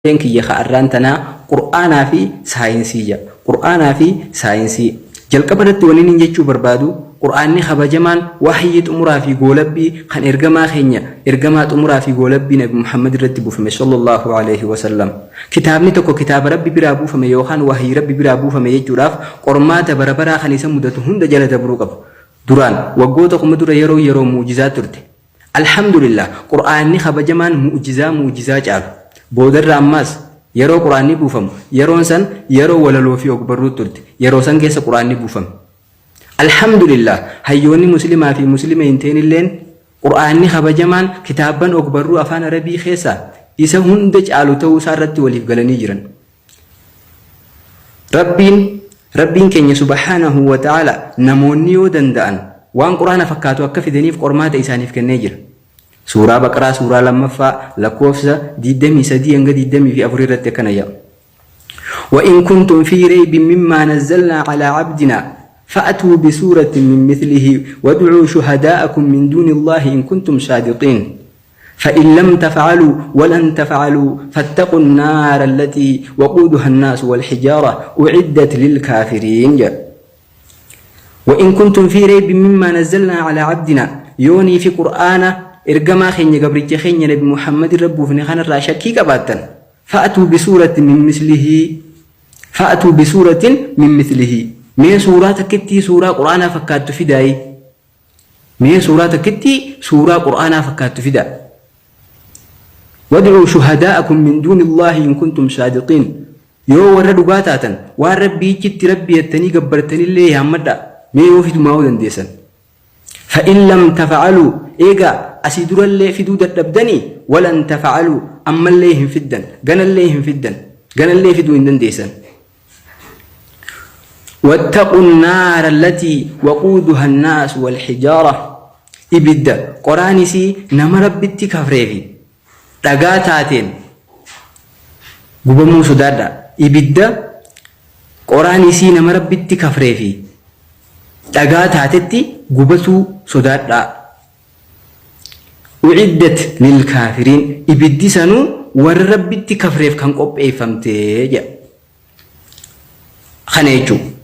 Dureen kiyya ka arraan tanaa Qur'aanaa fi saayinsii jedha. Qur'aanaa fi saayinsii. Jalqaba irratti wannin jechuu barbaadu, Qur'aanni kabajamaan wahyii xumuraa fi goolabbii kan ergamaa keenya ergamaa xumuraa fi goolabbii Nabi Muhammad irratti buufame sallallahu alaihi wasallam. Kitaabni tokko kitaaba Rabbi biraa buufame yookaan wahyii Rabbi biraa buufame jechuudhaaf qormaata bara baraa kan isa mudatu hunda jala dabruu qaba. Duraan waggoota 1000 dura yeroo yeroo mu'jizaa turte. Alhamdulillah, Qur'aanni kabajamaan mu'jizaa mu'jizaa caalu. Boodarra ammaas yeroo Qur'aanni buufamu, yeroon san yeroo walaloo fi ogbarruu turte. Yeroo san keessa Qur'aanni buufame. Alhamdulillah, hayyoonni Muslimaa fi Muslima hin ta'inilleen Qur'aanni kabajamaan kitaabban ogbarruu afaan Arabii keessaa isa hunda caalu ta'uu isaa irratti waliif galanii jiran. Rabbiin Rabbiin keenya subhaanahu wa ta'ala namoonni yoo danda'an waan Qur'aana fakkaatu akka fidaniif qormaata isaaniif kennee jira. Suuraa Baqaraa suuraa 2ffaa lakkoofsa 23 hanga 24 irratti akkana jedha. وإن كنتم في ريب مما نزلنا على عبدنا فأتوا بسورة من مثله وادعوا شهداءكم من دون الله إن كنتم صادقين فإن لم تفعلوا ولن تفعلوا فاتقوا النار التي وقودها الناس والحجارة أعدت للكافرين. وإن كنتم في ريب مما نزلنا على عبدنا، يوني في قرآن إرجما خين قبرتي خين نبي محمد ربو في خان الراشكي قباتا، فأتوا بسورة من مثله، فأتوا بسورة من مثله، mee suuraa takkittii suuraa Qur'aanaa fakkaattu fidaayi. Mee suuraa takkittii suuraa Qur'aanaa fakkaattu fidaa. Wad'uu shuhadaa'akum min duuni Allaahi in kuntum saadiqiin. Yoo warra dhugaa taatan, waan Rabbii ichitti Rabbi jettanii gabbartanillee yaammadhaa. Mee yoo fidumaa dandeessan. Fa'in lam tafa'aluu, eegaa asii durallee fiduu dadhabdanii, walan tafa'aluu, ammallee hin fiddan, ganallee hin fiddan, ganallee fiduu hin dandeessan. واتقوا النار التي وقودها الناس والحجارة، ibidda qoraan isii nama Rabbitti kafree fi dhagaa taateen gubamuu sodaadha. Ibidda qoraan isii nama Rabbitti kafree fi dhagaa taatetti gubatuu sodaadha. أعدت للكافرين, ibiddi sanuu warra Rabbitti kafreef kan qopheeffamte jedha. Kana jechuun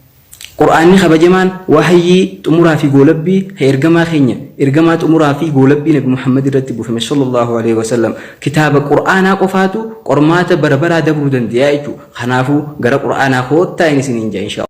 Qur'aanni kabajamaan wahayyii xumuraa fi goolabbii ergamaa keenya ergamaa xumuraa fi goolabbii Nabi Muhammad irratti buufame sallallahu alaihi wasallam. Kitaaba Qur'aanaa qofaatu qormaata bara baraa dabruu danda'a jechuudha. Kanaafuu gara Qur'aanaa koottaa inni isiniin jedha insha.